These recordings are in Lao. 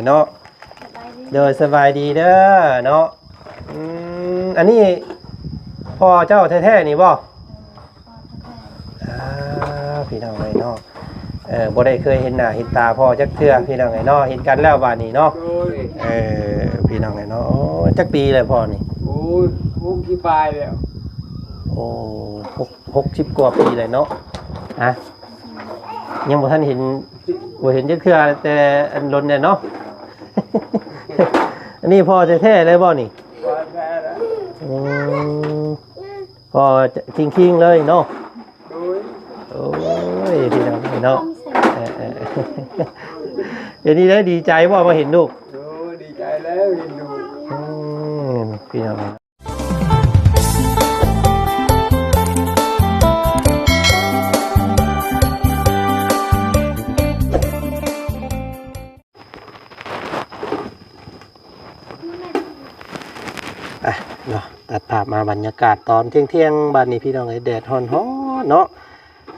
ເນາະ. ສະບາຍດີ ໂດຍ ສະບາຍດີເດີເນາະ. ອືມ ອັນນີ້ພໍ່ເຈົ້າແທ້ໆນີ້ບໍ່? ເອີ ພໍ່ແທ້ໆ. ອ່າ ພີ່ນ້ອງເອີຍເນາະ ເອີ ບໍ່ໄດ້ເຄີຍເຫັນໜ້າເຫັນຕາພໍ່ຈັກເທື່ອ ພີ່ນ້ອງເອີຍເນາະ. ເຫັນກັນແລ້ວບາດນີ້ເນາະ. ໂດຍ. ເອີ ພີ່ນ້ອງເອີຍເນາະ. ໂອ້ ຈັກປີແລ້ວພໍ່ນີ້? ໂອ້ຍ ຫົກສິບປາຍແລ້ວ. ໂອ້ ຫົກ ຫົກສິບກວ່າປີແລ້ວເນາະ. ຮະ ຍັງບໍ່ທັນເຫັນ ບໍ່ເຫັນຈັກເທື່ອ ແຕ່ອັນດົນແລ້ວເນາະ. ອັນນີ້ພໍ່ແທ້ໆເລີຍບໍ່ນີ້? ພໍ່ແທ້ແລ້ວ. ອືມ ພໍ່ຄິງໆເລີຍເນາະ. ໂດຍ. ໂອ້ຍ ພີ່ນ້ອງເນາະ. ເອີໆ ດຽວນີ້ໄດ້ດີໃຈບໍ່ມາເຫັນລູກ? ໂດຍ ດີໃຈແລ້ວເຫັນລູກ. ອືມ ພີ່ນ້ອງ ອ່ະເນາະ ຕັດພາບມາບັນຍາກາດຕອນທ່ຽງໆ ບາດນີ້ພີ່ນ້ອງເອີຍ ແດດຮ້ອນໆເນາະ.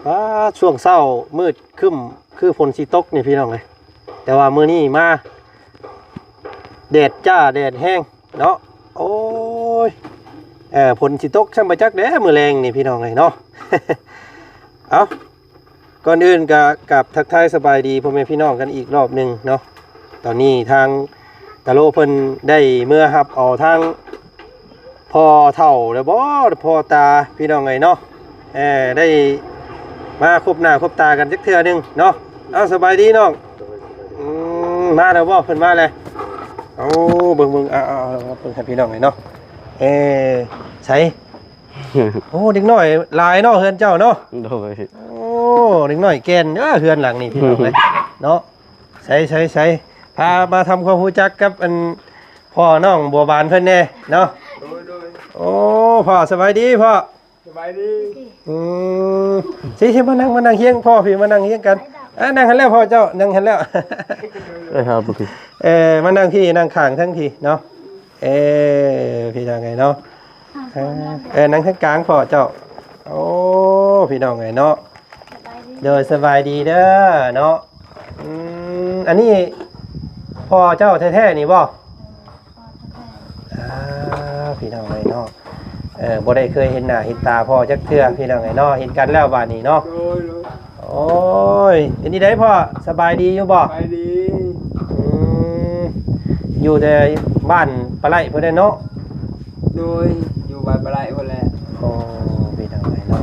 ອ່າ ຊ່ວງເຊົ້າມືດຄຶ້ມຄືຝົນຊິຕົກນີ້ພີ່ນ້ອງເອີຍ ແຕ່ວ່າມື້ນີ້ມາແດດຈ້າແດດແຮງເນາະ. ໂອ້ຍ ເອີ ຝົນຊິຕົກຊ່ຳບໍ່ຈັກແດ່ມື້ແລງນີ້ພີ່ນ້ອງເອີຍເນາະ. ເອົ້າ ກ່ອນອື່ນກໍກາບທັກທາຍສະບາຍດີພໍ່ແມ່ພີ່ນ້ອງກັນອີກຮອບໜຶ່ງເນາະ. ຕອນນີ້ທາງຕາໂລເພິ່ນໄດ້ເມືອຮັບເອົາທາງພໍ່ເຖົ້າແລ້ວບໍ ພໍ່ຕາ ພີ່ນ້ອງເອີຍເນາະ. ເອີ ໄດ້ມາພົບໜ້າພົບຕາກັນຈັກເທື່ອໜຶ່ງເນາະ. ເອົາ ສະບາຍດີນ້ອງ. ອືມ ມາແລ້ວບໍ? ເພິ່ນມາແລ້ວ. ເອົາ ເບິ່ງໆ ເອົາໆ ເບິ່ງໃຫ້ພີ່ນ້ອງເອີຍເນາະ. ເອີ ໃສ ໂອ້ ເດັກນ້ອຍຫຼາຍເນາະເຮືອນເຈົ້າເນາະ. ໂດຍ. ໂອ້ ເດັກນ້ອຍແກ່ນເດີເຮືອນຫຼັງນີ້ພີ່ນ້ອງເອີຍເນາະ. ໃສໆໆ ພາມາທຳຄວາມຮູ້ຈັກກັບອັນພໍ່ນ້ອງບົວບານເພິ່ນແດ່ເນາະ. ໂດຍໆ. ໂອ້ ພໍ່ ສະບາຍດີພໍ່. ສະບາຍດີ. ອືມ ຊິໆ ມານັ່ງ ມານັ່ງຮຽງພໍ່ພີ້ ມານັ່ງຮຽງກັນ. ອ່າ ນັ່ງຫັ້ນແຫຼະພໍ່ເຈົ້າ ນັ່ງຫັ້ນແຫຼະ. ເອີ ມານັ່ງພີ້ ນັ່ງຂ້າງທັງພີ້ເນາະ. ເອີ ພີ່ນ້ອງເອີຍເນາະ. ເອີ ນັ່ງທາງກາງພໍ່ເຈົ້າ. ໂອ້ ພີ່ນ້ອງເອີຍເນາະ. ໂດຍ ສະບາຍດີເດີເນາະ. ອືມ ອັນນີ້ພໍ່ເຈົ້າແທ້ໆນີ້ບໍ່? ອ່າ ພີ່ນ້ອງເອີຍເນາະ ເອີ ບໍ່ໄດ້ເຄີຍເຫັນໜ້າເຫັນຕາພໍ່ຈັກເທື່ອ ພີ່ນ້ອງເອີຍເນາະ. ເຫັນກັນແລ້ວບາດນີ້ເນາະ. ໂດຍໆ. ໂອ້ຍ ເປັນຈັ່ງໃດພໍ່ ສະບາຍດີຢູ່ບໍ່? ສະບາຍດີ. ອືມ ຢູ່ແຕ່ບ້ານປາໄຫຼພຸ້ນແຫຼະເນາະ. ໂດຍ ຢູ່ບ້ານປາໄຫຼພຸ້ນແຫຼະ. ໂອ້ ພີ່ນ້ອງເອີຍເນາະ.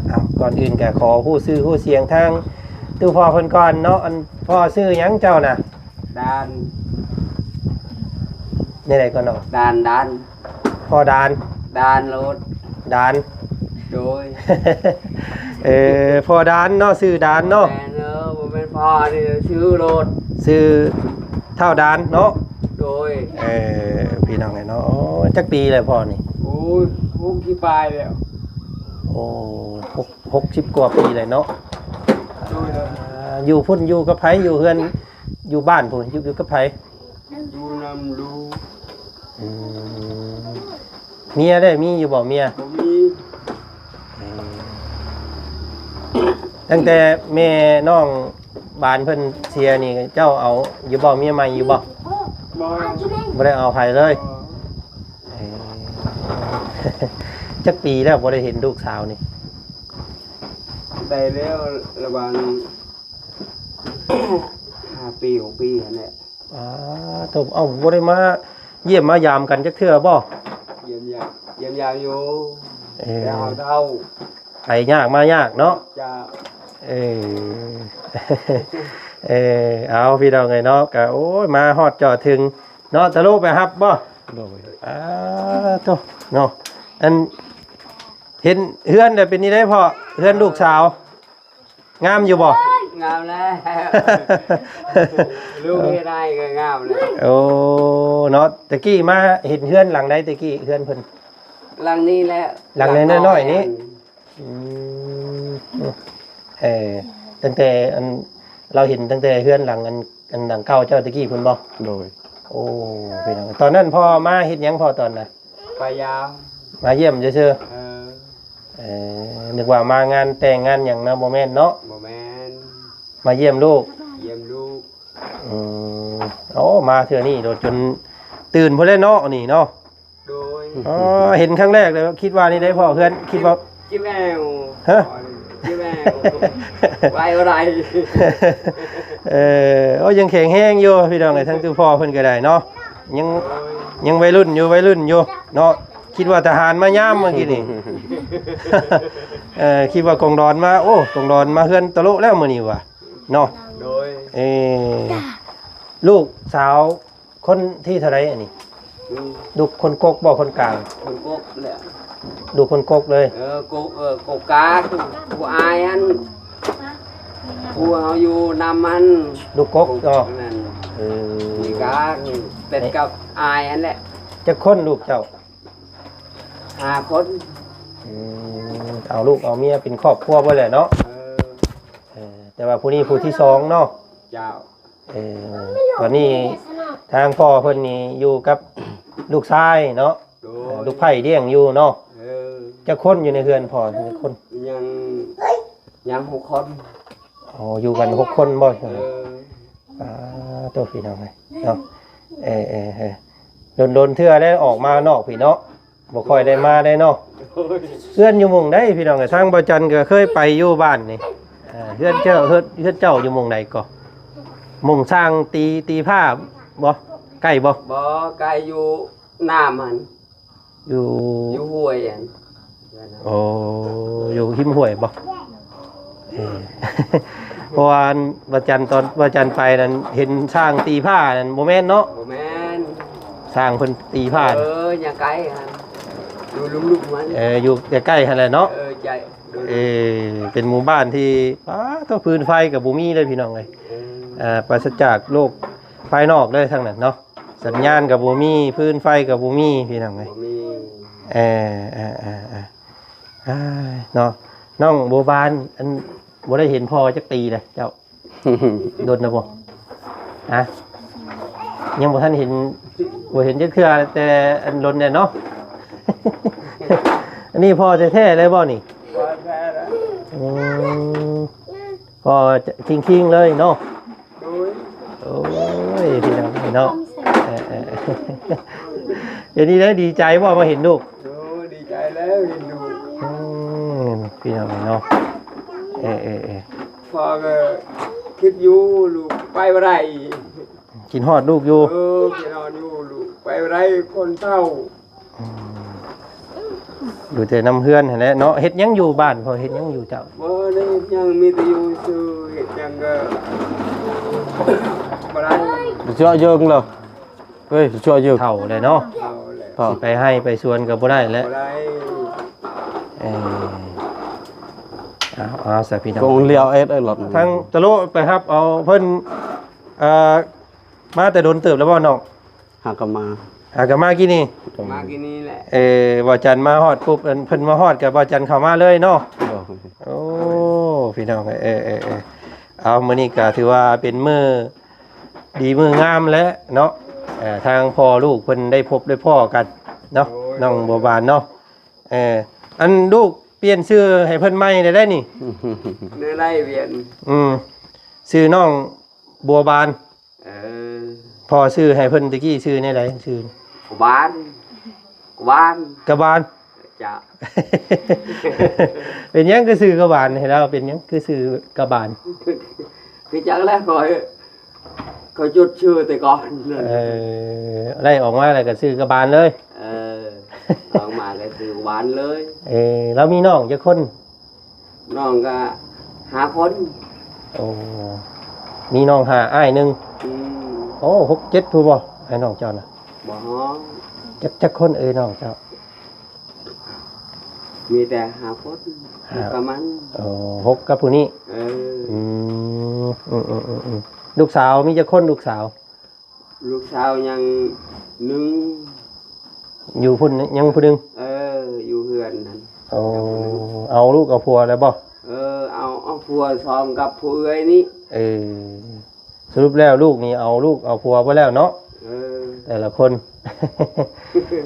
ເອົາ ກ່ອນອື່ນກໍຂໍຮູ້ຊື່ຮູ້ສຽງທາງຕູ້ພໍ່ເພິ່ນກ່ອນເນາະ. ອັນ ພໍ່ຊື່ຫຍັງເຈົ້ານະ? ດານ. ແນວໃດກໍນ້ອງ? ດານ ດານ. ພໍ່ດານ. ດານໂລດ. ດານ. ໂດຍ. ເອີ ພໍ່ດານເນາະ ຊື່ດານເນາະ. ແມ່ນເດີ ບໍ່ແມ່ນພໍ່ນີ້ ຊື່ໂລດ ຊື່ທ້າວດານເນາະ. ໂດຍ. ເອີ ພີ່ນ້ອງເອີຍເນາະ. ໂອ້ ຈັກປີແລ້ວພໍ່ນີ້? ໂອ້ຍ ຫົກສິບປາຍແລ້ວ. ໂອ້ ຫົກ ຫົກສິບກວ່າປີແລ້ວເນາະ. ໂດຍ ໂດຍ. ອ່າ ຢູ່ພຸ້ນຢູ່ກັບໃຜ? ຢູ່ເຮືອນ ຢູ່ບ້ານພຸ້ນ ຢູ່ ຢູ່ກັບໃຜ? ຢູ່ນຳລູກ. ອືມ ເມຍເດ້ ມີຢູ່ບໍ່ເມຍ? ບໍ່ມີ. ເອີ ຕັ້ງແຕ່ແມ່ນ້ອງບານເພິ່ນເສຍນີ້ ເຈົ້າເອົາຢູ່ບໍ່ ເມຍໃໝ່ຢູ່ບໍ່? ບໍ່. ບໍ່ໄດ້ເອົາໃຜເລີຍ. ບໍ່. ເອີ ຈັກປີແລ້ວບໍ່ໄດ້ເຫັນລູກສາວນີ້? ໄດ້ແລ້ວ ລະຫວ່າງຫ້າປີ ຫົກປີຫັ້ນແຫຼະ. ອ່າ ໂທ້ ເອົ້າ ບໍ່ໄດ້ມາຢ້ຽມມາຢາມກັນຈັກເທື່ອບໍ່? ຢ້ຽມຢາມ ຢ້ຽມຢາມຢູ່. ເອີ ແຕ່ເຮົາເຖົ້າ ໄປຍາກມາຍາກເນາະ. ເຈົ້າ. ເອີ ເອີ ເອົາ ພີ່ນ້ອງເອີຍເນາະ ກະ ໂອ້ຍ ມາຮອດຈອດເຖິງເນາະ. ຕາໂລໄປຮັບບໍ່? ໂດຍ. ອ່າ ໂທ້ ເນາະ ອັນ ເຫັນເຮືອນແລ້ວເປັນຈັ່ງໃດພໍ່? ເຮືອນລູກສາວ ງາມຢູ່ບໍ່? ງາມແລ້ວ ລູກເຮັດໃຫ້ກໍງາມແລ້ວ. ໂອ້ ເນາະ ແຕ່ກີ້ມາເຫັນເຮືອນຫຼັງໃດແຕ່ກີ້? ເຮືອນເພິ່ນ ຫຼັງນີ້ແຫຼະ ຫຼັງນ້ອຍໆນີ້. ອືມ ເອີ ຕັ້ງແຕ່ອັນ ລາວເຫັນຕັ້ງແຕ່ເຮືອນຫຼັງອັນ ອັນຫຼັງເກົ່າເຈົ້າແຕ່ກີ້ພຸ້ນບໍ່? ໂດຍ. ໂອ້ ພີ່ນ້ອງ ຕອນນັ້ນພໍ່ມາເຮັດຫຍັງພໍ່ຕອນນັ້ນ? ໄປຢາມ. ມາຢ້ຽມຊື່ໆ. ເອີ. ເອີ ນຶກວ່າມາງານແຕ່ງງານຫຍັງນະ ບໍ່ແມ່ນເນາະ? ບໍ່ແມ່ນ. ມາຢ້ຽມລູກ. ຢ້ຽມລູກ. ອືມ ໂອ້ ມາເທື່ອນີ້ໂດດຈົນຕື່ນພຸ້ນແຫຼະເນາະ ນີ້ເນາະ. ໂດຍ ອໍ ເຫັນຄັ້ງແລກເລີຍ ຄິດວ່ານີ້ໄດ້ພໍ່ເຮືອນ ຄິດວ່າ ຈິແມວ ຮະ ຈິແມວ ໄວບໍ່ໄດ້ ເອີ ໂອ້ ຍັງແຂງແຮງຢູ່ພີ່ນ້ອງເອີຍ ທັງຄືພໍ່ເພິ່ນກໍໄດ້ເນາະ ຍັງ ໂດຍ ຍັງໄວລຸ້ນຢູ່ ໄວລຸ້ນຢູ່ເນາະ ຄິດວ່າທະຫານມາຍາມມື້ກີ້ນີ້ ເອີ ຄິດວ່າກອງດອນມາ ໂອ້ ກອງດອນມາເຮືອນຕະໂລະແລ້ວມື້ນີ້ວ່າເນາະ ໂດຍ ເອີ ລູກສາວ ຄົນທີເທົ່າໃດອັນນີ້? ອືມ ລູກຄົນກົກບໍ່ ຄົນກາງ? ຄົນກົກແຫຼະ ລູກຄົນກົກເລີຍ ເອີ ກົກ ເອີ ກົກກາງ ຜູ້ອ້າຍຫັ້ນ ຜູ້ເຮົາຢູ່ນຳຫັ້ນ ລູກກົກເນາະ ແມ່ນ ເອີ ມີກາງ ເປັນກັບອ້າຍຫັ້ນແຫຼະ ຈັກຄົນລູກເຈົ້າ? ຫ້າຄົນ ອືມ ເອົາລູກເອົາເມຍເປັນຄອບຄົວເບິດແຫຼະເນາະ ເອີ ເອີ ແຕ່ວ່າຜູ້ນີ້ຜູ້ທີສອງເນາະ ເຈົ້າ. ເອີ ຕອນນີ້ທາງພໍ່ເພິ່ນນີ້ຢູ່ກັບລູກຊາຍເນາະ ໂດຍ ເອີ ລູກໃພ້ລ້ຽງຢູ່ເນາະ ເອີ ຈັກຄົນຢູ່ໃນເຮືອນພໍ່ ຈັກຄົນ? ຍັງ ຍັງຫົກຄົນ ອໍ ຢູ່ກັນຫົກຄົນບໍ່? ເອີ ອ່າ ໂຕພີ່ນ້ອງເອີຍເນາະ ເອີ ເອີ ເອີ ດົນໆເທື່ອໄດ້ອອກມານອກພີ້ເນາະ. ບໍ່ຄ່ອຍໄດ້ມາໄດ້ເນາະ ໂດຍ ເຮືອນຢູ່ໝ່ອງໃດພີ່ນ້ອງເອີຍ ທາງບ່າວຈັນກໍເຄີຍໄປຢູ່ບ້ານນີ້ ເອີ ເຮືອນເຈົ້າ ເຮືອນ ເຮືອນເຈົ້າຢູ່ໝ່ອງໃດກໍ ໝ່ອງຊ່າງຕີ ຕີຜ້າບໍ່ ໃກ້ບໍ່? ບໍ່ ໃກ້ຢູ່ນ້ຳຫັ້ນ ຢູ່ ຢູ່ຫ້ວຍຫັ້ນ ໂອ້ ຢູ່ຮິມຫ້ວຍບໍ່? ເອີ ເພາະວ່າອັນ ວັນຈັນ ຕອນວັນຈັນໄປນັ້ນ ເຫັນຊ່າງຕີຜ້ານັ້ນ ບໍ່ແມ່ນເນາະ? ບໍ່ແມ່ນ ຊ່າງເພິ່ນຕີຜ້າ ເອີ ຍັງໄກຫັ້ນ ຢູ່ລຸ່ມໆຫັ້ນ ເອີ ຢູ່ໃກ້ໆຫັ້ນແຫຼະເນາະ ເອີ ໃຈ ເອີ ເປັນໝູ່ບ້ານທີ່ ປາດໂທ້ ຟືນໄຟກໍບໍ່ມີເລີຍພີ່ນ້ອງເອີຍ ເອີ ອ່າ ປາສະຈາກໂລກພາຍນອກເລີຍທາງນັ້ນເນາະ ສັນຍານກໍບໍ່ມີ ຟືນໄຟກໍບໍ່ມີພີ່ນ້ອງເອີຍ ບໍ່ມີ ເອີ ເອີ ເອີ ເອີ ເອີ ເນາະ ນ້ອງບົວບານ ອັນ ບໍ່ໄດ້ເຫັນພໍ່ຈັກປີແລ້ວເຈົ້າ ດົນແລ້ວບໍ່? ຮະ ຍັງບໍ່ທັນເຫັນ ບໍ່ເຫັນຈັກເທື່ອ ແຕ່ອັນດົນແລ້ວເນາະ ອັນນີ້ພໍ່ແທ້ໆເລີຍບໍ່ນີ້? ພໍ່ແທ້ແລ້ວ ອືມ ພໍ່ຄິງໆເລີຍເນາະ ໂດຍ ໂອ້ຍ ພີ່ນ້ອງເນາະ ເອີ ເອີ ເອີ ເປັນຈັ່ງໃດ ດີໃຈບໍ່ມາເຫັນລູກ? ໂອ້ ດີໃຈແລ້ວເຫັນລູກ ອືມ ພີ່ນ້ອງເນາະ ເອີ ເອີ ເອີ ພໍ່ກໍຄິດຢູ່ ລູກໄປບໍ່ໄດ້ ຄິດຮອດລູກຢູ່ ເອີ ຄິດຮອດຢູ່ ລູກໄປບໍ່ໄດ້ ຄົນເຖົ້າ ອືມ ຢູ່ແຕ່ນຳເຮືອນຫັ້ນແຫຼະເນາະ ເຮັດຫຍັງຢູ່ບ້ານ ພໍ່ເຮັດຫຍັງຢູ່ເຈົ້າ? ບໍ່ໄດ້ເຮັດຫຍັງ ມີແຕ່ຢູ່ຊື່ ເຮັດຫຍັງກໍບໍ່ໄດ້ ເຈາະເຢິງເລີຍ ເຮີ້ຍ ເຈາະເຢິງ ເຖົ້າແລ້ວເນາະ ເຖົ້າແລ້ວ ຊິໄປໄຮ່ໄປສວນກໍບໍ່ໄດ້ແລ້ວ ບໍ່ໄດ້ ເອີ ເອົາ ເອົາ ສາພີ່ນ້ອງ ກົງລຽວເອັດໄອ້ລົດ ທາງຕະໂລໄປຮັບເອົາເພິ່ນ ເອີ ມາແຕ່ດົນເຕີບແລ້ວບໍ່ນ້ອງ? ຫາກໍມາ ຫາກໍມາກີ້ນີ້ ມາກີ້ນີ້ແຫຼະ ເອີ ບ່າວຈັນມາຮອດປຸບ ເພິ່ນມາຮອດກໍບ່າວຈັນເຂົ້າມາເລີຍເນາະ ໂດຍ ໂອ້ ພີ່ນ້ອງ ເອີ ເອີ ເອີ ເອົາ ມື້ນີ້ກໍຖືວ່າເປັນມື້ດີມື້ງາມແຫຼະເນາະ ເອີ ທາງພໍ່ລູກເພິ່ນໄດ້ພົບໄດ້ພໍ້ກັນເນາະ ໂດຍ ນ້ອງບົວບານເນາະ ເອີ ອັນລູກປ່ຽນຊື່ໃຫ້ເພິ່ນໃໝ່ແລ້ວໄດ໋ນີ້ ແນວໃດປ່ຽນ? ອືມ ຊື່ນ້ອງບົວບານ ເອີ ພໍ່ຊື່ໃຫ້ເພິ່ນຕະກີ້ຊື່ແນວໃດ? ຊື່ ກະບານ ກະບານ ກະບານ ເຈົ້າ ເປັນຫຍັງຄືຊື່ກະບານ? ໃຫ້ລາວ ເປັນຫຍັງຄືຊື່ກະບານ? ຄືຈັກແຫຼະ ຂ້ອຍ ຂ້ອຍຈົດຊື່ແຕ່ກ່ອນ ເອີ ໄລ່ອອກມາແລ້ວກໍຊື່ກະບານເລີຍ ເອີ ອອກມາກໍຊື່ກະບານເລີຍ ເອີ ລາວມີນ້ອງຈັກຄົນ? ນ້ອງກໍຫ້າຄົນ ໂອ້ ມີນ້ອງຫ້າ ອ້າຍໜຶ່ງ ອືມ ໂອ້ ຫົກເຈັດ ຜູ້ບໍ່ ອ້າຍນ້ອງເຈົ້ານະ? ບໍ່ຮອດ ຈັກ ຈັກຄົນເອີຍນ້ອງເຈົ້າ? ມີແຕ່ຫ້າຄົນ ຫ້າ ປະມານ ໂອ້ ຫົກກັບຜູ້ນີ້ ເອີ ອືມ ອືມ ອືມ ອືມ ອືມ ລູກສາວມີຈັກຄົນ ລູກສາວ? ລູກສາວຍັງໜຶ່ງ ຢູ່ພຸ້ນຍັງຜູ້ໜຶ່ງ ເອີ ຢູ່ເຮືອນນັ້ນ ໂອ້ ເອົາລູກເອົາຜົວແລ້ວບໍ່? ເອີ ເອົາ ເອົາຜົວສອງກັບຜູ້ເອື້ອຍນີ້ ເອີ ສະຫຼຸບແລ້ວລູກນີ້ເອົາລູກເອົາຜົວໄປແລ້ວເນາະ ເອີ ແຕ່ລະຄົນ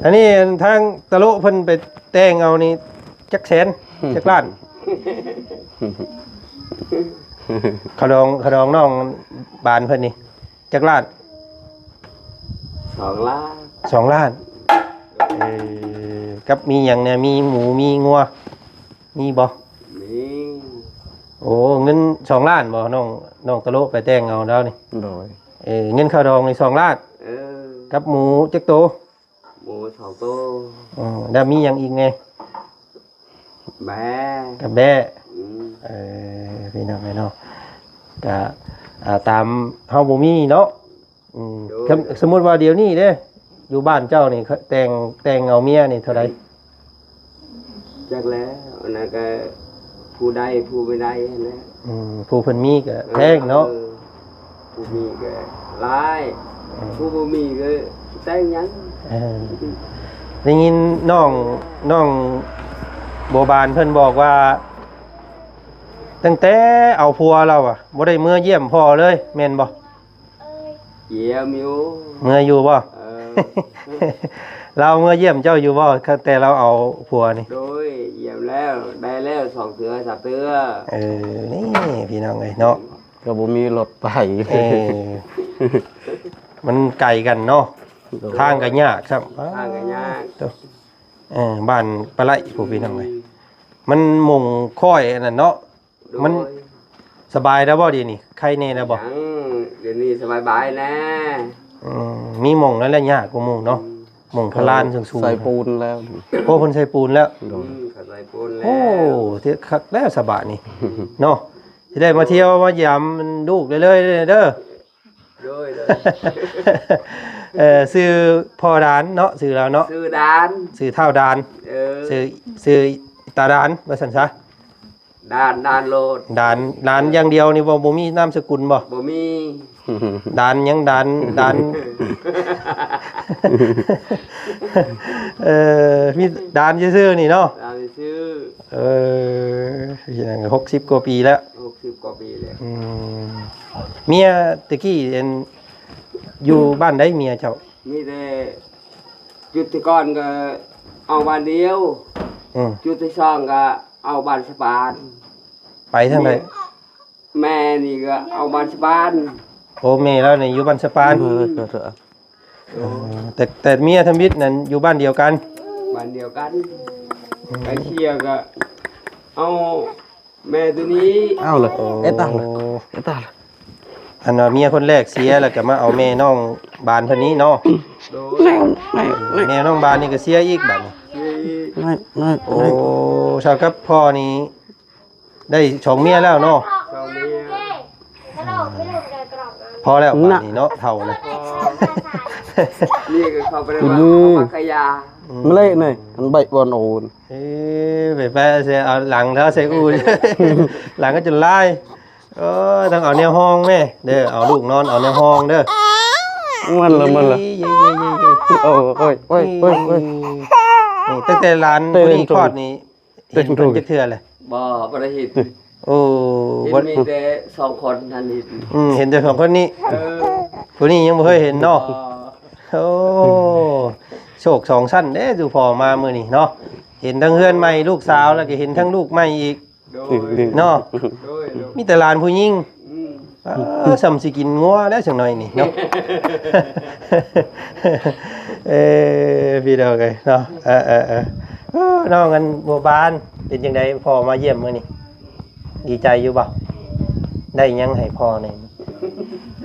ອັນນີ້ທາງຕະໂລະເພິ່ນໄປແຕ່ງເອົານີ້ຈັກແສນ ຈັກລ້ານ ຂະດອງ ຂະດອງນ້ອງບານເພິ່ນນີ້ ຈັກລ້ານ? ສອງລ້ານ ສອງລ້ານ. ເອີ ກັບມີຫຍັງແດ່? ມີໝູ ມີງົວ ມີບໍ່? ມີ. ໂອ້ ເງິນສອງລ້ານບໍ່? ນ້ອງ ນ້ອງຕະໂລະໄປແຕ່ງເອົາແລ້ວນີ້. ໂດຍ. ເອີ ເງິນຄ່າດອງນີ້ສອງລ້ານ. ເອີ ກັບໝູຈັກໂຕ? ໝູສອງໂຕ. ອືມ ແລ້ວມີຫຍັງອີກແດ່? ແບ້ ກັບແບ້. ອືມ ເອີ ພີ່ນ້ອງເອີຍເນາະ ກະ ອ່າ ຕາມເຮົາບໍ່ມີເນາະ. ອືມ ໂດຍ ຄັນສົມມຸດວ່າດຽວນີ້ເດ້ ຢູ່ບ້ານເຈົ້ານີ້ ແຕ່ງ ແຕ່ງເອົາເມຍນີ້ເທົ່າໃດ? ຈັກແລ້ວ ອັນນັ້ນກະຜູ້ໄດ້ຜູ້ບໍ່ໄດ້ຫັ້ນແຫຼະ. ອືມ ຜູ້ເພິ່ນມີກະແພງເນາະ. ເອີ ຜູ້ມີກະຫຼາຍ. ເອີ ຜູ້ບໍ່ມີກະແຕ່ງຫຍັງ? ເອີ ໄດ້ຍິນນ້ອງ ນ້ອງບົວບານເພິ່ນບອກວ່າ ຕັ້ງແຕ່ເອົາຜົວແລ້ວອະ ບໍ່ໄດ້ເມືອຢ້ຽມພໍ່ເລີຍ ແມ່ນບໍ່? ຢ້ຽມຢູ່. ເມືອຢູ່ບໍ່? ເອີ ລາວເມືອຢ້ຽມເຈົ້າຢູ່ບໍ່ ຕັ້ງແຕ່ລາວເອົາຜົວນີ້? ໂດຍ ຢ້ຽມແລ້ວ ໄດ້ແລ້ວສອງເທື່ອສາມເທື່ອ. ເອີ ນີ້ພີ່ນ້ອງເອີຍເນາະ ກໍບໍ່ມີລົດໄປ. ເອີ ມັນໄກກັນເນາະ. ໂດຍ ທາງກໍຍາກຊ້ຳ ທາງກໍຍາກ. ໂຕ ເອີ ບ້ານປາໄຫຼພຸ້ນ ພີ່ນ້ອງເອີຍ ມັນມົງຄ້ອຍອັນນັ້ນເນາະ. ໂດຍ ມັນສະບາຍແລ້ວບໍ່ດຽວນີ້? ໄຄແດ່ແລ້ວບໍ່? ຍັງ ດຽວນີ້ສະບາຍບາຍແດ່. ອືມ ມີມົງນັ້ນແຫຼະຍາກກວ່າໝູ່ເນາະ. ອືມ ມົງພະລານສູງໆ ໃສ່ປູນແລ້ວ. ໂອ້ ເພິ່ນໃສ່ປູນແລ້ວ. ໂດຍ ອືມ ເຂົາໃສ່ປູນແລ້ວ. ໂອ້ ເຮັດຄັກແລ້ວສະບາດນີ້ເນາະ ຊິໄດ້ມາທ່ຽວມາຢາມລູກເລື້ອຍໆເດີ. ໂດຍໆ ເອີ ຊື່ພໍ່ດານເນາະ ຊື່ລາວເນາະ ຊື່ດານ ຊື່ທ້າວດານ. ເອີ ຊື່ ຊື່ຕາດານວ່າຊັ້ນຊະ. ດານ ດານໂລດ. ດານ ດານຢ່າງດຽວນີ້ບໍ່ ບໍ່ມີນາມສະກຸນບໍ່? ບໍ່ມີ. ດານຫຍັງ? ດານ ດານ ເອີ ມີດານຊື່ໆນີ້ເນາະ. ດານຊື່. ເອີ ເປັນຫຍັງ ຫົກສິບກວ່າປີແລ້ວ? ຫົກສິບກວ່າປີແລ້ວ. ອືມ ເມຍແຕ່ກີ້ ອັນ ຢູ່ບ້ານໃດເມຍເຈົ້າ? ມີແຕ່ ຈຸດແຕ່ກ່ອນກໍເອົາບ້ານດຽວ. ອືມ ຈຸດທີສອງກໍເອົາບ້ານສະປານ. ໄປທາງໃດ? ແມ່ ແມ່ນີ້ກໍເອົາບ້ານສະປານ. ໂອ້ ແມ່ລາວນີ້ຢູ່ບ້ານສະປານ. ເອີ ເອີ ເອີ ເອີ ແຕ່ ແຕ່ເມຍທຳອິດນັ້ນຢູ່ບ້ານດຽວກັນ. ບ້ານດຽວກັນ. ອືມ ໄປເຊຍກໍເອົາ ແມ່ໂຕນີ້. ເອົາເລີຍ. ໂອ້ ເອຕາລະ ເອຕາລະ. ອັນວ່າເມຍຄົນແລກເສຍ ແລ້ວກໍມາເອົາແມ່ນ້ອງບານເພິ່ນນີ້ເນາະ. ໂດຍ ແມ່ນ້ອງບານນີ້ກໍເສຍອີກບາດນີ້. ເສຍອີກ. ໂອ້ ເທົ່າກັບພໍ່ນີ້ໄດ້ສອງເມຍແລ້ວເນາະ. ສອງເມຍ. ພໍແລ້ວບາດນີ້ເນາະ ເຖົ້າແລ້ວ. ນີ້ກໍເຂົ້າໄປໃນບ້ານ ເຂົ້າມາຂາຍຢາ. ອືມ ມາເລະນີ້ ມັນໃບບອນໂອນ. ເອີ ໄປແປະໃສ່ ເອົາຫຼັງເທົາໃສ່ອູ່ ຫຼັງກໍຈົນລາຍ. ເອີ ຕ້ອງເອົາແນວຮອງແມ້ເດີ ເອົາລູກນອນເອົາແນວຮອງເດີ. ມັນລະ ມັນລະ. ໂອ້ຍ ໂອ້ຍ ໂອ້ຍ ໂອ້ຍ ໂອ້ຍ. ນີ້ ຕັ້ງແຕ່ຫຼານຜູ້ນີ້ຄອດນີ້ ເຫັນເພິ່ນຈັກເທື່ອແລ້ວ? ບໍ່ ບໍ່ໄດ້ເຫັນ. ໂອ້ ເຫັນມີແຕ່ສອງຄົນຫັ້ນເຫັນ. ອືມ ເຫັນແຕ່ສອງຄົນນີ້. ເອີ ຜູ້ນີ້ຍັງບໍ່ເຄີຍເຫັນເນາະ. ໂອ້ ໂຊກສອງຊັ້ນເດ້ ສູ່ພໍ່ມາມື້ນີ້ເນາະ ເຫັນທັງເຮືອນໃໝ່ລູກສາວ ແລ້ວກໍເຫັນທັງລູກໃໝ່ອີກ. ໂດຍ ເນາະ. ໂດຍ ໂດຍ ມີແຕ່ຫຼານຜູ້ຍິງ. ອືມ ເອີ ສ່ຳຊິກິນງົວແລ້ວຈັກໜ້ອຍນີ້ເນາະ. ເອີ ພີ່ນ້ອງເອີຍເນາະ. ເອີ ເອີ ເອີ ເອີ ນ້ອງອັນບົວບານ ເປັນຈັ່ງໃດ ພໍ່ມາຢ້ຽມມື້ນີ້ ດີໃຈຢູ່ບໍ່? ໄດ້ຫຍັງໃຫ້ພໍ່ແດ່?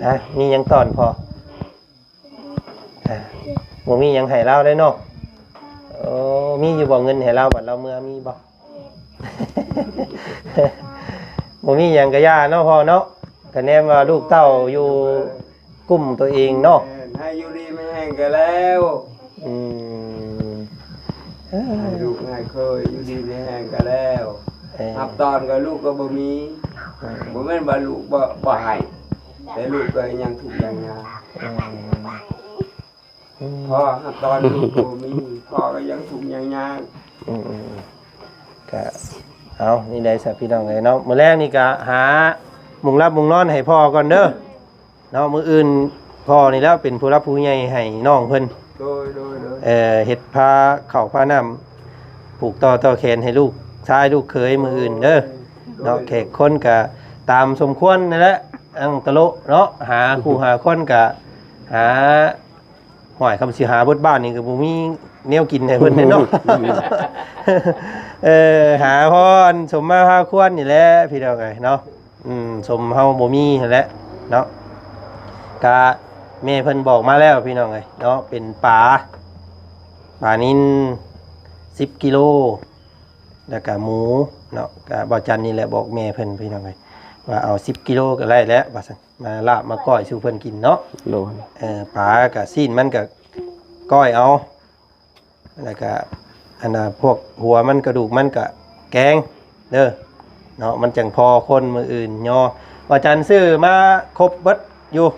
ຮະ ມີຫຍັງຕ້ອນພໍ່? ອ່າ ບໍ່ມີຫຍັງໃຫ້ລາວເລີຍເນາະ. ໂອ້ ມີຢູ່ບໍ່ເງິນໃຫ້ລາວ ບັດລາວເມືອ ມີບໍ່? ບໍ່ມີຫຍັງກໍຢ່າເນາະພໍ່ເນາະ ກະແນມວ່າລູກເຕົ້າຢູ່ກຸ້ມຕົວເອງເນາະ. ແມ່ນ ໃຫ້ຢູ່ດີມີແຮງກໍແລ້ວ. ອືມ ເອີ ໃຫ້ລູກໃຫ້ເຂີຍຢູ່ດີມີແຮງກໍແລ້ວ. ເອີ ຮັບຕ້ອນກໍລູກກໍບໍ່ມີ. ເອີ ບໍ່ແມ່ນວ່າລູກບໍ່ ບໍ່ໃຫ້ ແຕ່ລູກກໍຍັງທຸກຍັງຍາກ. ອືມ ອືມ ພໍ່ຮັບຕ້ອນລູກບໍ່ມີ ພໍ່ກໍຍັງທຸກຍັງຍາກ. ອືມ ອືມ ອືມ ກະເອົານີ້ໄດ້ຊະພີ່ນ້ອງເອີຍເນາະ. ມື້ແລງນີ້ກະຫາມຸງຫຼັບມຸງນອນໃຫ້ພໍ່ກ່ອນເດີເນາະ. ມື້ອື່ນພໍ່ນີ້ແຫຼະເປັນຜູ້ຫຼັບຜູ້ໃຫຍ່ໃຫ້ນ້ອງເພິ່ນ. ໂດຍ ໂດຍ ໂດຍ. ເອີ ເຮັດພາເຂົ້າພານ້ຳ ຜູກຕໍ່ຕໍ່ແຂນໃຫ້ລູກຊາຍລູກເຂີຍມື້ອື່ນເດີ. ໂດຍ ເນາະ ໂດຍ. ແຂກຄົນກະຕາມສົມຄວນນັ້ນແຫຼະ ອັງຕະໂລະເນາະ ຫາຄູ່ຫາຄົນກະຫາ ຫ້ວຍ ຄຳຊິຫາເບິດບ້ານນີ້ກໍບໍ່ມີແນວກິນໃຫ້ເພິ່ນເດ້ເນາະ. ເອີ ຫາພໍອັນສົມມາພາຄວນນີ້ແຫຼະພີ່ນ້ອງເອີຍເນາະ. ອືມ ສົມເຮົາບໍ່ມີຫັ້ນແຫຼະເນາະ. ກະແມ່ເພິ່ນບອກມາແລ້ວພີ່ນ້ອງເອີຍເນາະ ເປັນປາ ປານິນສິບກິໂລ ແລ້ວກະໝູເນາະ. ກະບ່າວຈັນນີ້ແຫຼະບອກແມ່ເພິ່ນພີ່ນ້ອງເອີຍ ວ່າເອົາສິບກິໂລກໍໄດ້ແຫຼະວ່າຊັ້ນ ມາລາບມາກ້ອຍສູ່ເພິ່ນກິນເນາະ. ໂດຍ ເອີ ປາກະຊີ້ນມັນກະກ້ອຍເອົາ ແລ້ວກະອັນນ່າ ພວກຫົວມັນກະດູກມັນກະແກງເດີເນາະ ມັນຈັ່ງພໍຄົນມື້ອື່ນຍໍ. ວ່າຈັນຊື້ມາຄົບເບິດຢູ່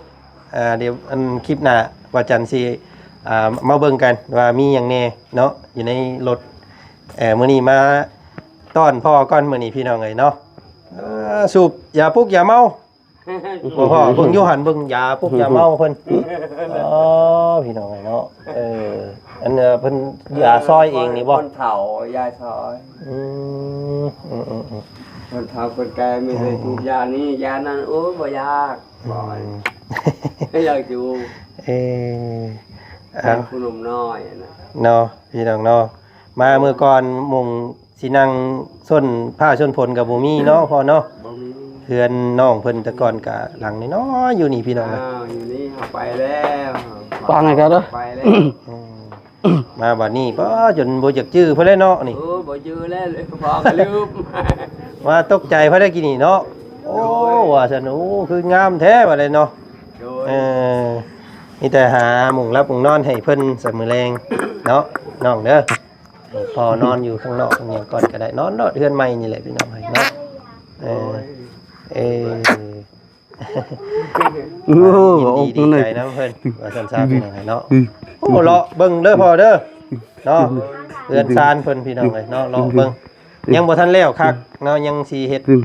ອ່າ ດຽວອັນຄລິບໜ້າວ່າຈັນຊິ ອ່າ ມາເບິ່ງກັນວ່າມີຫຍັງແດ່ເນາະ ຢູ່ໃນລົດ. ເອີ ມື້ນີ້ມາຕ້ອນພໍ່ກ່ອນ ມື້ນີ້ພີ່ນ້ອງເອີຍເນາະ. ເອີ ສູບຢາປຸກຢາເມົາ ບໍ່ພໍ ເບິ່ງຢູ່ຫັ້ນ ເບິ່ງຢາປຸກຢາເມົາເພິ່ນ. ອໍ ພີ່ນ້ອງເອີຍເນາະ. ເອີ ອັນ ເອີ ເພິ່ນຢາຊອຍເອງນີ້ບໍ່? ຄົນເຖົ້າຢາຊອຍ. ອືມ ອືມໆໆ ຄົນເຖົ້າຄົນແກ່ມີແຕ່ ອືມ ສູບຢານີ້ຢານັ້ນ ໂອ້ຍ ບໍ່ຢາກ ອືມ ບໍ່ຢາກຢູ່. ເອີ ເປັນຜູ້ໜຸ່ມນ້ອຍນະເນາະ ພີ່ນ້ອງເນາະ. ມາມື້ກ່ອນມຸງ ຊິນັ່ງຊົນຟ້າຊົນຝົນກໍບໍ່ມີເນາະພໍ່ເນາະ. ບໍ່ມີ. ເຮືອນນ້ອງເພິ່ນແຕ່ກ່ອນກໍຫຼັງນ້ອຍໆຢູ່ນີ້ພີ່ນ້ອງເອີຍ. ອ້າວ ຢູ່ນີ້ເຮົາໄປແລ້ວ ວາງໃຫ້ເຂົາເດີ ໄປແລ້ວ. ອືມ ມາບັດນີ້ ປ້າ ຈົນບໍ່ຢາກຈື່ເພິ່ນແລ້ວເນາະນີ້. ໂອ້ ບໍ່ຈື່ແລ້ວ ພໍກໍລືມ. ວ່າຕົກໃຈເພິ່ນໄດ້ກິນນີ້ເນາະ. ໂອ້ ໂດຍ ວ່າຊັ້ນ ໂອ້ ຄືງາມແທ້ວ່າແລ້ວເນາະ. ໂດຍ ເອີ ມີແຕ່ຫາໝ່ອງຫຼັບໝ່ອງນອນໃຫ້ເພິ່ນຊະມື້ແລງເນາະ ນ້ອງເດີ. ໃຫ້ພໍ່ນອນຢູ່ຂ້າງນອກຫຍັງກ່ອນກໍໄດ້ ນອນໂລດເຮືອນໃໝ່ນີ້ແຫຼະພີ່ນ້ອງເອີຍເນາະ. ເອີ ໂອ້ຍ ເອີ ໂອ້ ດີ ດີໃຈນຳເພິ່ນ ວ່າຊັ້ນຊະພີ່ນ້ອງເອີຍເນາະ. ອືມ ໂອ້ ເລາະເບິ່ງເດີພໍ່ເດີເນາະ ເຮືອນຊານເພິ່ນພີ່ນ້ອງເອີຍເນາະ. ເລາະເບິ່ງ ອືມ ຍັງບໍ່ທັນແລ້ວຄັກເນາະ ຍັງຊິເຮັດ ອືມ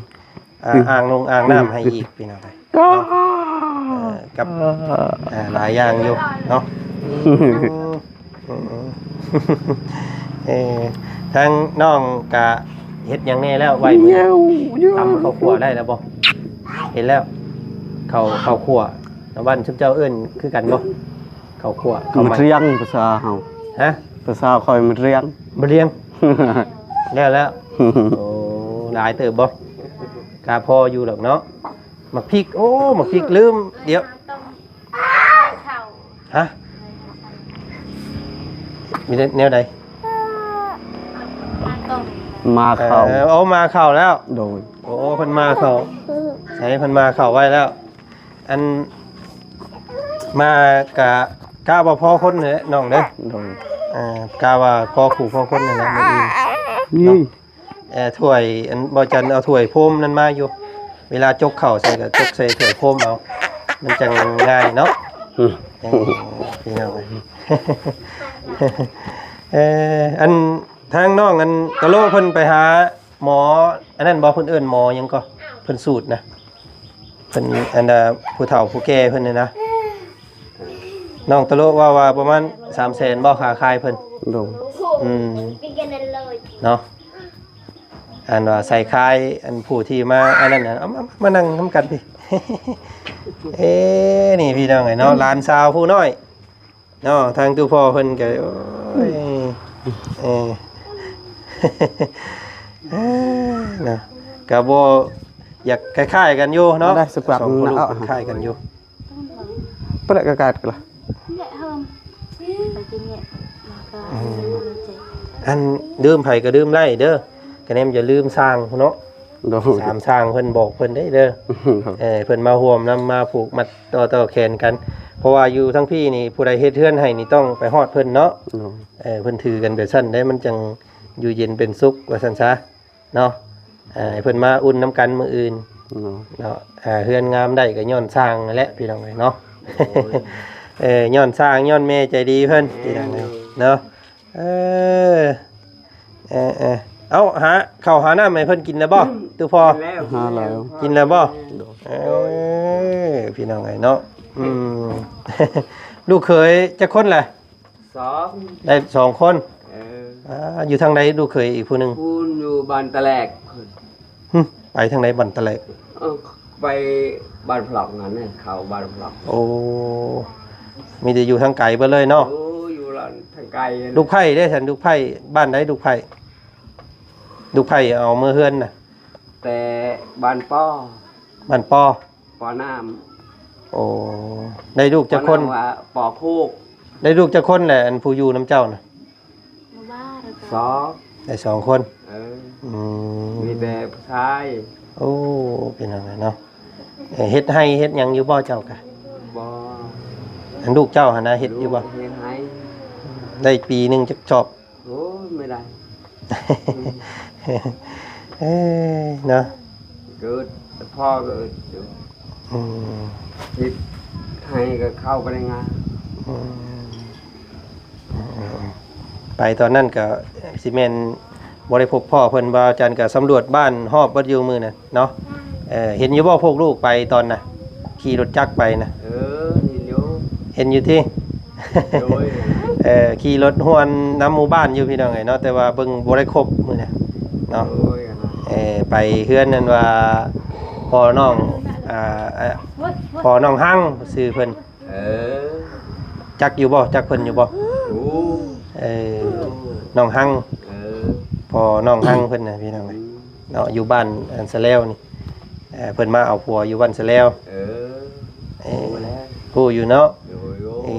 ອ່າ ອ່າງລົງອ່າງນ້ຳໃຫ້ອີກພີ່ນ້ອງເອີຍ. ກໍ ເນາະ ເອີ ກັບ ອ່າ ຫຼາຍຢ່າງຢູ່ເນາະ. ອືມ ເອີ ທາງນ້ອງກະເຮັດຫຍັງແດ່ແລ້ວ ໄວ້ມື້ນີ້ ຕຳເຂົ້າຂົ້ວໄດ້ແລ້ວບໍ່? ເຮັດແລ້ວ ເຂົ້າ ເຂົ້າຂົ້ວ ບ້ານຊຸມເຈົ້າເອີ້ນຄືກັນບໍ່? ເຂົ້າຂົ້ວ ເຂົ້າໝາກທຽງ ພາສາເຮົາ. ຮະ? ພາສາຂ້ອຍໝາກທຽງ ໝາກທຽງ. ແລ້ວ ແລ້ວ ໂອ້ ຫຼາຍເຕີບບໍ່? ກະພໍຢູ່ດອກເນາະ. ໝາກພິກ ໂອ້ ໝາກພິກ ລືມ ດຽວ ຮະ? ມີແນວໃດ? ໝ່າເຂົ້າ. ເອີ ໂອ້ ໝ່າເຂົ້າແລ້ວ. ໂດຍ ໂອ້ ເພິ່ນໝ່າເຂົ້າ. ໃສ່ເພິ່ນໝ່າເຂົ້າໄວ້ແລ້ວ. ອັນ ໝ່າກະ ກະວ່າພໍຄົນແຫຼະນ້ອງເດີ. ໂດຍ ເອີ ກະວ່າພໍຄູ່ພໍຄົນນັ້ນແຫຼະມື້ອື່ນ. ນີ້ ເອີ ຖ້ວຍ ອັນ ບ່າວຈັນເອົາຖ້ວຍໂຟມນັ້ນມາຢູ່ ເວລາຈົກເຂົ້າໃສ່ກໍຈົກໃສ່ຖ້ວຍໂຟມເອົາ ມັນຈັ່ງງ່າຍເນາະ. ອືມ ເອີ ພີ່ນ້ອງເອີຍ ເອີ ອັນ ທາງນ້ອງ ອັນ ຕະໂລເພິ່ນໄປຫາໝໍ ອັນນັ້ນບໍ່ ເພິ່ນເອີ້ນໝໍຫຍັງກໍ ເພິ່ນສູດນະ ເພິ່ນ ອັນ ຜູ້ເຖົ້າຜູ້ແກ່ເພິ່ນນີ້ນະ. ນ້ອງຕະໂລເວົ້າວ່າປະມານສາມແສນບໍ່ ຄ່າຄາຍເພິ່ນ? ໂດຍ ອືມ ເນາະ ອັນວ່າໃສ່ຄາຍ ອັນຜູ້ທີ່ມາ ອັນນັ້ນນະ ເອົາມາ ມານັ່ງນຳກັນພີ້. ເອີ ນີ້ພີ່ນ້ອງເອີຍເນາະ ຫຼານສາວຜູ້ນ້ອຍເນາະ ທາງຕູ້ພໍ່ເພິ່ນກໍ ໂອ້ຍ ເອີ ເນາະ ກໍບໍ່ ຢາກຄ້າຍໆກັນຢູ່ເນາະ ໄດ້ສະປາກ ສອງພໍ່ລູກ ເນາະ ຄ້າຍກັນຢູ່. ປະກາດກະລະ ອັນ ດື່ມໃຜກໍດື່ມໄດ້ເດີ ກະແນມຢ່າລືມຊ່າງເນາະ. ໂດຍ ຖາມຊ່າງເພິ່ນ ບອກເພິ່ນໄດ້ເດີ ເອີ ເພິ່ນມາຮ່ວມນຳ ມາຜູກມັດຕໍ່ ຕໍ່ແຂນກັນ ເພາະວ່າຢູ່ທາງພີ້ນີ້ ຜູ້ໃດເຮັດເຮືອນໃຫ້ນີ້ ຕ້ອງໄປຮອດເພິ່ນເນາະ. ໂດຍ ເອີ ເພິ່ນຖືກັນແບບຊັ້ນໄດ໋ ມັນຈັ່ງຢູ່ເຢັນເປັນສຸກວ່າຊັ້ນຊະ. ເນາະ ເອີ ໃຫ້ເພິ່ນມາອຸ່ນນຳກັນມື້ອື່ນເນາະ. ເອີ ເຮືອນງາມໄດ້ກໍຍ້ອນຊ່າງນັ້ນແຫຼະ ພີ່ນ້ອງເອີຍເນາະ. ໂດຍ ເອີ ຍ້ອນຊ່າງ ຍ້ອນແມ່ໃຈດີເພິ່ນ ພີ່ນ້ອງເອີຍເນາະ. ເອີ ເອີ ເອີ ເອົາ ຫາເຂົ້າຫານ້ຳໃຫ້ເພິ່ນກິນແລ້ວບໍ່ ຕູ້ພໍ່? ກິນແລ້ວ ກິນແລ້ວບໍ່? ໂດຍ ເອີ ພີ່ນ້ອງເອີຍເນາະ. ອືມ ລູກເຂີຍຈັກຄົນລະ? ສອງ ໄດ້ສອງຄົນ. ເອີ ອ່າ ຢູ່ທາງໃດລູກເຂີຍອີກຜູ້ໜຶ່ງ? ພຸ້ນຢູ່ບ້ານຕະແຫຼກພຸ້ນ. ຫຶ ໄປທາງໃດບ້ານຕະແຫຼກ? ເອີ ໄປບ້ານພລັອກນັ້ນ ເຂົ້າບ້ານພລັອກ. ໂອ້ ມີແຕ່ຢູ່ທາງໄກເບິດເລີຍເນາະ. ໂອ້ ຢູ່ທາງໄກ. ລູກໃພ້ເດ້ຊັ້ນ? ລູກໃພ້ບ້ານໃດ? ລູກໃພ້ ລູກໃພ້ເອົາເມືອເຮືອນນະ? ແຕ່ບ້ານປໍ ບ້ານປໍ ປໍນ້ຳ. ໂອ້ ໄດ້ລູກຈັກຄົນ? ປໍນ້ຳວ່າປໍພູກ. ໄດ້ລູກຈັກຄົນແຫຼະ ອັນຜູ້ຢູ່ນຳເຈົ້ານະ? ສອງ. ໄດ້ສອງຄົນ. ເອີ ອືມ ມີແຕ່ຜູ້ຊາຍ. ໂອ້ ເປັນຫຍັງເນາະ? ເຮັດໄຮ່ເຮັດຫຍັງຢູ່ບໍ່ເຈົ້າກະ? ບໍ່. ອັນລູກເຈົ້າຫັ້ນນະ ເຮັດຢູ່ບໍ່? ລູກເຮັດໄຮ່. ໄດ້ປີໜຶ່ງຈັກຊອບ? ໂອ້ຍ ບໍ່ໄດ້. ເອີ ເນາະ ເກີດ ພໍ່ເກີດຢູ່. ອືມ ເຮັດໄຮ່ກໍເຂົ້າໄປໃນງານ. ອືມ ອືມ ໄປຕອນນັ້ນກໍຊິແມ່ນບໍ່ໄດ້ພົບພໍ້ເພິ່ນ. ບ່າວຈັນກໍສຳຫຼວດບ້ານຮອບເບິດຢູ່ມື້ນັ້ນເນາະ. ເອີ ເຫັນຢູ່ບໍ່ພວກລູກໄປຕອນນະ? ຂີ່ລົດຈັກໄປນະ? ເອີ ເຫັນຢູ່. ເຫັນຢູ່ຕິ? ໂດຍ. ເອີ ຂີ່ລົດຮ່ວນນຳໝູ່ບ້ານຢູ່ພີ່ນ້ອງເອີຍເນາະ, ແຕ່ວ່າເບິ່ງບໍ່ໄດ້ຄົບມື້ນະເນາະ. ໂດຍ. ເອີ ໄປເຮືອນນັ້ນວ່າພໍ່ນ້ອງ ອ່າ ພໍ່ນ້ອງຮັງຊື່ເພິ່ນ. ເອີ ຈັກຢູ່ບໍ່? ຈັກເພິ່ນຢູ່ບໍ່? ໂອ້ ເອີ ນ້ອງຮັງ. ເອີ ພໍ່ນ້ອງຮັງເພິ່ນນະພີ່ນ້ອງເອີຍ ອືມ ເນາະ ຢູ່ບ້ານອັນສະແລວນີ້. ເອີ ເພິ່ນມາເອົາຜົວຢູ່ບ້ານສະແລວ. ເອີ ເອີ ຮູ້ແລ້ວ ຮູ້ຢູ່ເນາະ. ໂດຍ. ເອີ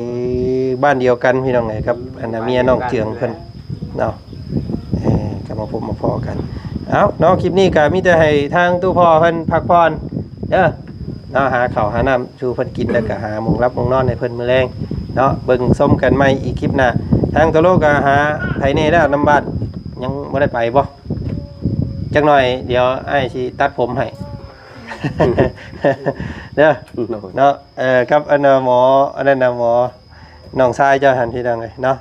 ບ້ານດຽວກັນພີ່ນ້ອງເອີຍ ກັບອັນນະເມຍນ້ອງເຈືອງເພິ່ນເນາະ. ເອີ ກໍມາພົບມາພໍ້ກັນ. ເອົ້າເນາະ ຄລິບນີ້ກໍມີແຕ່ໃຫ້ທາງຕູ້ພໍ່ເພິ່ນພັກຜ່ອນເດີເນາະ, ຫາເຂົ້າຫານ້ຳສູ່ເພິ່ນກິນ ແລ້ວກໍຫາໝ່ອງຫຼັບໝ່ອງນອນໃຫ້ເພິ່ນມື້ແລງເນາະ. ເບິ່ງຊົມກັນໃໝ່ອີກຄລິບໜ້າ. ທາງໂຕໂລກໍຫາໃຜແດ່ແລ້ວນຳບ້ານ ຍັງບໍ່ໄດ້ໄປບໍ່? ຈັກໜ່ອຍດຽວອ້າຍຊິຕັດຜົມໃຫ້ເດີ ໂດຍ ເນາະ. ເອີ ກັບອັນນະໝໍ ອັນນັ້ນນະໝໍ ນ້ອງຊາຍເຈົ້າຫັ້ນພີ່ນ້ອງເອີຍເນາະ.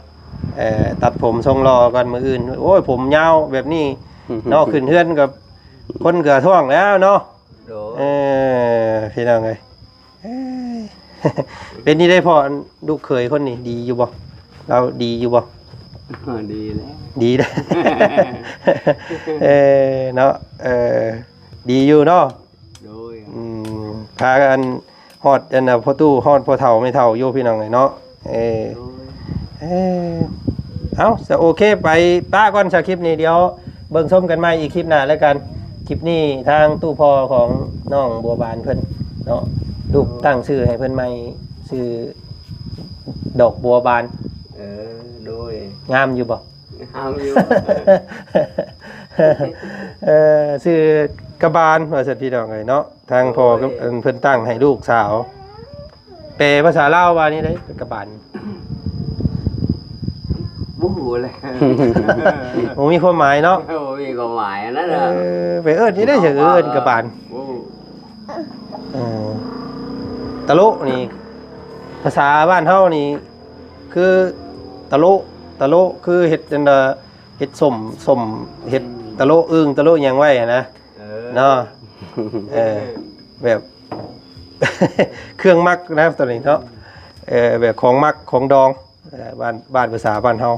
ເອີ ຕັດຜົມຊົງຫຼໍ່ກ່ອນມື້ອື່ນ. ໂອ້ຍ ຜົມຍາວແບບນີ້ເນາະ ຂຶ້ນເຮືອນກໍຄົນເກືອທ້ວງແລ້ວເນາະ. ໂດຍ. ເອີ ພີ່ນ້ອງເອີຍ ເປັນນີ້ໄດ້ພໍ່ ອັນລູກເຂີຍຄົນນີ້ດີຢູ່ບໍ່? ລາວດີຢູ່ບໍ່? ດີແລ້ວ ດີແລ້ວ ເອີ ເນາະ ເອີ ດີຢູ່ເນາະ. ໂດຍ. ອືມ ພາກັນຮອດອັນນະພໍ່ຕູ້ ຮອດພໍ່ເຖົ້າແມ່ເຖົ້າຢູ່ພີ່ນ້ອງເອີຍເນາະ. ເອີ ໂດຍ. ເອີ ເອົ້າ ສະ ໂອເຄ ໄປປະກ່ອນສະ ຄລິບນີ້ ດຽວເບິ່ງຊົມກັນໃໝ່ອີກຄລິບໜ້າແລ້ວກັນ. ຄລິບນີ້ທາງຕູ້ພໍ່ຂອງນ້ອງບົວບານເພິ່ນເນາະ ລູກຕັ້ງຊື່ໃຫ້ເພິ່ນໃໝ່ ຊື່ດອກບົວບານ. ເອີ ໂດຍ. ງາມຢູ່ບໍ່? ງາມຢູ່. ເອີ ຊື່ກະບານວ່າຊັ້ນ ພີ່ນ້ອງເອີຍເນາະ. ທາງພໍ່ ໂດຍ ກັບ ເພິ່ນຕັ້ງໃຫ້ລູກສາວ. ແປພາສາລາວວ່ານີ້ໄດ໋ ກະບານ. ບໍ່ຮູ້ແຫຼະ ບໍ່ມີຄວາມໝາຍເນາະ. ບໍ່ມີຄວາມໝາຍອັນນັ້ນນະ. ເອີ ໄປເອີ້ນນີ້ໄດ໋ ເອີ້ນກະບານ. ເອີ ຕະໂລະນີ້ ພາສາບ້ານເຮົານີ້ຄືຕະໂລະ ຕະໂລະຄືເຮັດອັນ ເຮັດສົ້ມ ສົ້ມ ເຮັດ ອືມ ຕະໂລະອຶ່ງ ຕະໂລະຫຍັງໄວ້ຫັ້ນນະ. ເອີ ເນາະ ເອີ ແບບ ເຄື່ອງໝັກນະ ໂຕນີ້ເນາະ. ເອີ ແບບຂອງໝັກຂອງດອງ. ເອີ ບ້ານ ບ້ານພາສາບ້ານເຮົາ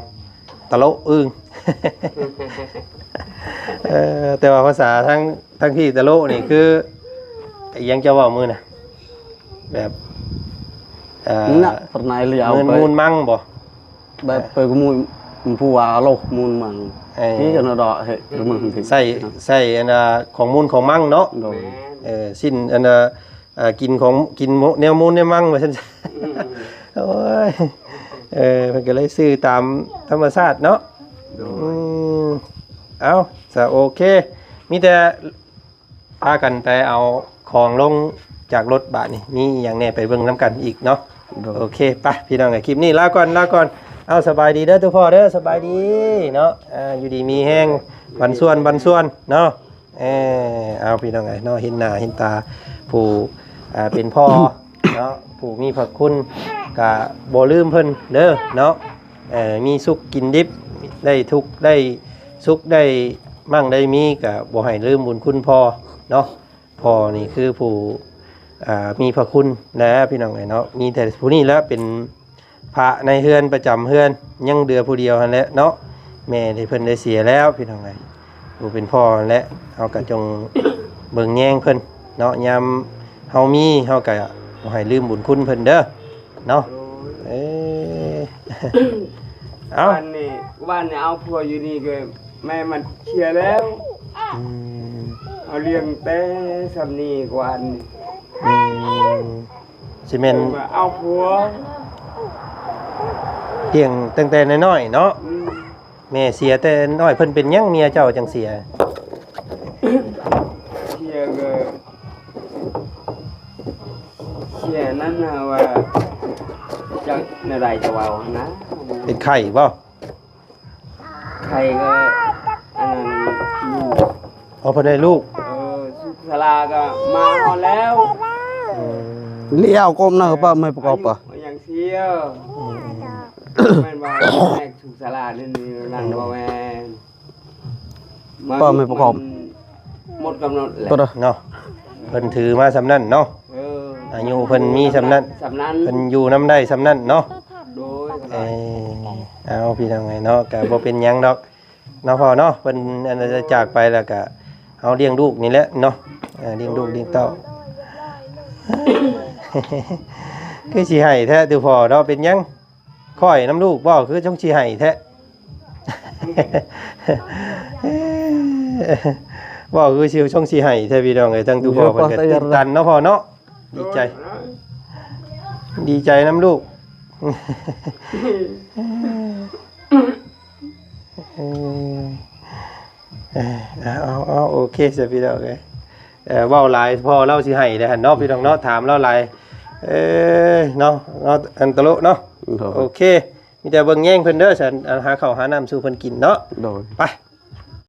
ຕະໂລະອຶ່ງ. ເອີ ແຕ່ວ່າພາສາທາງ ທາງພີ້ ຕະໂລະນີ້ຄືອີຫຍັງເຈົ້າເວົ້າມື້ນະ ແບບ ເອີ ນະ ປະໄນລຽວ ມູນມັງບໍ່? ແບບ ເອີ ໄປກະມູນ ຜູ້ວ່າໂລກມູນມັງ. ເອີ ທີ່ຈະນະດອກເຮັດກະເມືອງທີ່ ໃສ່ ໃສ່ອັນນະ ຂອງມູນຂອງມັງເນາະ. ໂດຍ. ເອີ ຊິ້ນອັນນະ ເອີ ກິນຂອງ ກິນແນວມູນແນວມັງວ່າຊັ້ນ. ອືມ ໂອ້ຍ ເອີ ເພິ່ນກໍເລີຍຊື່ຕາມທຳມະຊາດເນາະ. ໂດຍ. ອືມ ເອົ້າ ສະ ໂອເຄ ມີແຕ່ ພາກັນໄປເອົາຂອງລົງຈາກລົດບາດນີ້ ມີອີ່ຫຍັງແດ່ໄປເບິ່ງນຳກັນອີກເນາະ. ໂດຍ. ໂອເຄ ໄປພີ່ນ້ອງເອີຍ ຄລິບນີ້ລາກ່ອນ ລາກ່ອນ. ເອົາ ສະບາຍດີເດີຕູ້ພໍ່ເດີ ສະບາຍດີເນາະ. ອ່າ ຢູ່ດີມີແຮງ ບັນຊວນ ບັນຊວນເນາະ. ເອີ ເອົາ ພີ່ນ້ອງເອີຍເນາະ ເຫັນໜ້າເຫັນຕາຜູ້ ອ່າ ເປັນພໍ່ເນາະ ຜູ້ມີພະຄຸນ ກະບໍ່ລືມເພິ່ນເດີເນາະ. ເອີ ມີສຸກກິນດິບ ໄດ້ທຸກໄດ້ສຸກ ໄດ້ໝັ້ງໄດ້ມີ ກະບໍ່ໃຫ້ລືມບຸນຄຸນພໍ່ເນາະ. ພໍ່ນີ້ຄືຜູ້ ອ່າ ມີພະຄຸນແຫຼະພີ່ນ້ອງເອີຍເນາະ. ມີແຕ່ຜູ້ນີ້ແຫຼະເປັນພະໃນເຮືອນ ປະຈຳເຮືອນ ຍັງເຫຼືອຜູ້ດຽວຫັ້ນແຫຼະເນາະ. ແມ່ທີ່ເພິ່ນໄດ້ເສຍແລ້ວພີ່ນ້ອງເອີຍ ຜູ້ເປັນພໍ່ຫັ້ນແຫຼະ. ເຮົາກະຈົ່ງເບິ່ງແຍງເພິ່ນເນາະ ຍາມເຮົາມີ ເຮົາກະບໍ່ໃຫ້ລືມບຸນຄຸນເພິ່ນເດີ. ເນາະ. ໂດຍ. ເອົ້າ ວານນີ້ ວານນີ້ເອົາຜົວຢູ່ນີ້ກໍແມ່ມັນເສຍແລ້ວ. ອືມ ເຮົາລ້ຽງແຕ່ສ່ຳນີ້ ວານນີ້ ອືມ ຊິແມ່ນ ເອົາຜົວ ລ້ຽງຕັ້ງແຕ່ນ້ອຍໆເນາະ. ອືມ ແມ່ເສຍແຕ່ນ້ອຍ. ເພິ່ນເປັນຫຍັງເມຍເຈົ້າຈັ່ງເສຍ? ເສຍກໍ ເສຍນັ້ນນະ ວ່າຈັກແນວໃດຈະເວົ້າຫັ້ນນະ. ເປັນໄຂ້ບໍ່? ໄຂ້ກໍອັນນັ້ນ ລູກ ອໍ ເພິ່ນໄດ້ລູກ. ເອີ ສຸກສາລາກໍມາຮອດແລ້ວ. ອືມ ເລ້ຽວກົ້ມໜ້າປະ ໄມ່ປະກອບປະ ອາຍຸຫຍັງເສຍ? ອືມ ແມ່ນວ່າແມ່ນ ສາລານີ້ນັ້ນບໍ່ແມ່ນ ບໍ່ແມ່ນປະກອບ ມັນໝົດກຳນົດແລ້ວເນາະ. ເພິ່ນຖືມາສ່ຳນັ້ນເນາະ. ເອີ ອາຍຸເພິ່ນມີສ່ຳນັ້ນ ສ່ຳນັ້ນ ເພິ່ນຢູ່ນຳໄດ້ສ່ຳນັ້ນເນາະ. ໂດຍ ເອີ ເອົາ ພີ່ນ້ອງເອີຍເນາະ ກະບໍ່ເປັນຫຍັງດອກເນາະພໍ່ເນາະ. ເພິ່ນອັນຈາກໄປແລ້ວກະ ເຮົາລ້ຽງລູກນີ້ແຫຼະເນາະ. ເອີ ລ້ຽງລູກລ້ຽງເຕົ້າ ຄືຊິໄຫ້ແທ້ຕຸພໍ່ເນາະ. ເປັນຫຍັງ? ຂ້ອຍນຳລູກບໍ່ ຄືຊົງຊິໄຫ້ແທ້? ບໍ່ ຄືຊິຊົງຊິໄຫ້ແທ້ພີ່ນ້ອງເອີຍ. ທັງຕຸພໍ່ເພິ່ນກໍຕິດຕັນເນາະພໍ່ເນາະ. ດີໃຈ ດີໃຈນຳລູກ. ເອີ ເອີ ເອົາ ເອົາ ໂອເຄຊະພີ່ນ້ອງເອີຍ. ເອີ ເວົ້າຫຼາຍພໍ່ລາວຊິໄຫ້ແລ້ວຫັ້ນເນາະ ພີ່ນ້ອງເນາະ. ຖາມລາວຫຼາຍ ເອີ ເນາະ ເນາະ ອັນຕະໂລະເນາະ. ໂດຍ ໂອເຄ ມີແຕ່ເບິ່ງແຍງເພິ່ນເດີຊັ້ນ ຫາເຂົ້າຫານ້ຳສູ່ເພິ່ນກິນເນາະ. ໂດຍ ໄປ